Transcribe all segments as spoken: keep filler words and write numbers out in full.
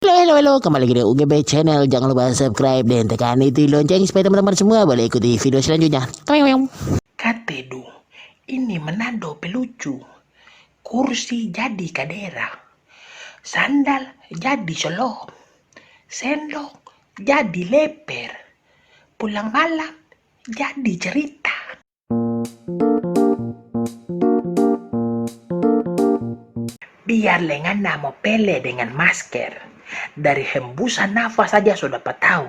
Halo, halo, halo, kembali lagi di U G B Channel. Jangan lupa subscribe dan tekan itu lonceng supaya teman-teman semua boleh ikuti video selanjutnya. Kate du, ini Manado pe lucu. Kursi jadi kadera, sandal jadi solo, sendok jadi leper, pulang malam jadi cerita. Biar le ngana mo pele dengan masker, dari hembusan nafas saja so dapa tau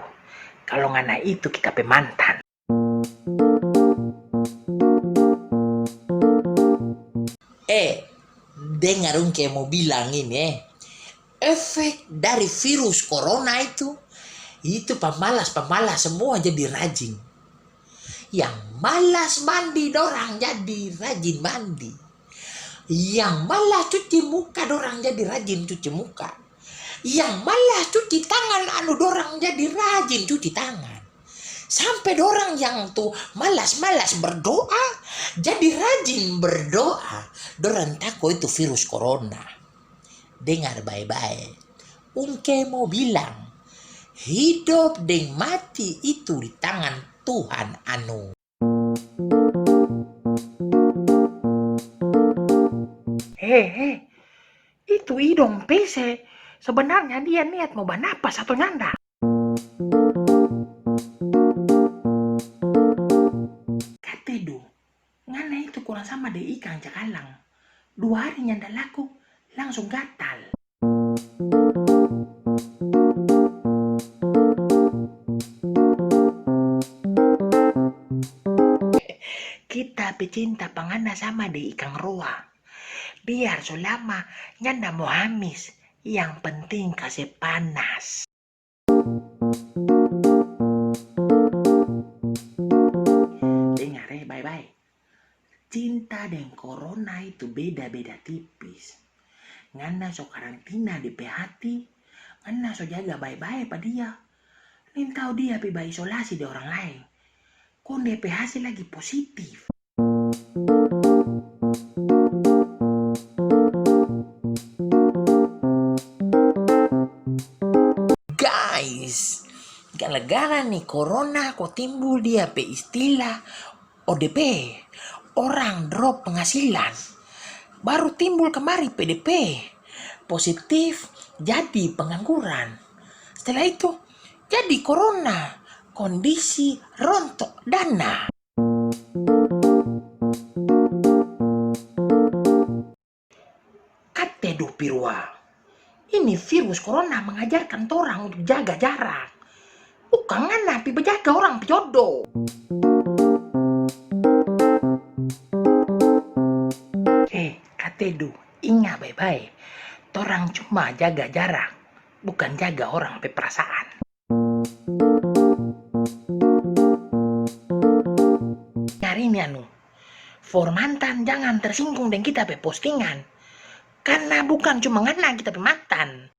kalu ngana itu kita pe mantan. Eh, dengar dong ke mo bilang ini, eh. Efek dari virus corona itu, itu pamalas-pamalas semua jadi rajin. Yang malas mandi, dorang jadi rajin mandi. Yang malas cuci muka, dorang jadi rajin cuci muka. Yang malas cuci tangan, anu, dorang jadi rajin cuci tangan. Sampe dorang yang tu malas-malas berdoa, jadi rajin berdoa. Dorang tako itu virus corona. Dengar bae-bae. Ungke mo bilang, hidop deng mati itu di tangan Tuhan anu. He, he, itu idong pese. Sebenarnya dia niat mo banapas ato nyanda? Kate du, ngana itu kurang sama deng ikang cakalang. Dua hari nyanda laku, langsung gatal. Kita pe cinta pa ngana sama deng ikang roa. Biar so lama nyanda mo hamis, yang penting kase panas. Dengar eh, bae-bae. Cinta deng corona itu beda-beda tipis. Ngana so karantina de pe hati, ngana so jaga bae-bae pa dia. Nintau dia pi baisolasi deng orang laeng. Kong de pe hasil lagi positif. Guys, gara-gara ni corona ko timbul dia pe istilah O D P, orang drop penghasilan. Baru timbul kamari P D P, positif jadi pengangguran. Setelah itu, jadi corona, kondisi rontok dana. Kate du pirua. Ini virus corona mengajarkan torang untuk jaga jarak. Bukang ngana pi bajaga orang pe jodo. Eh, kate du, inga bae-bae. Torang cuma jaga jarak, bukan jaga orang pe perasaan. Hari ini anu, for mantan jangan tersinggung deng kita pe postingan. Karna bukan cuma ngana kita pe mantan.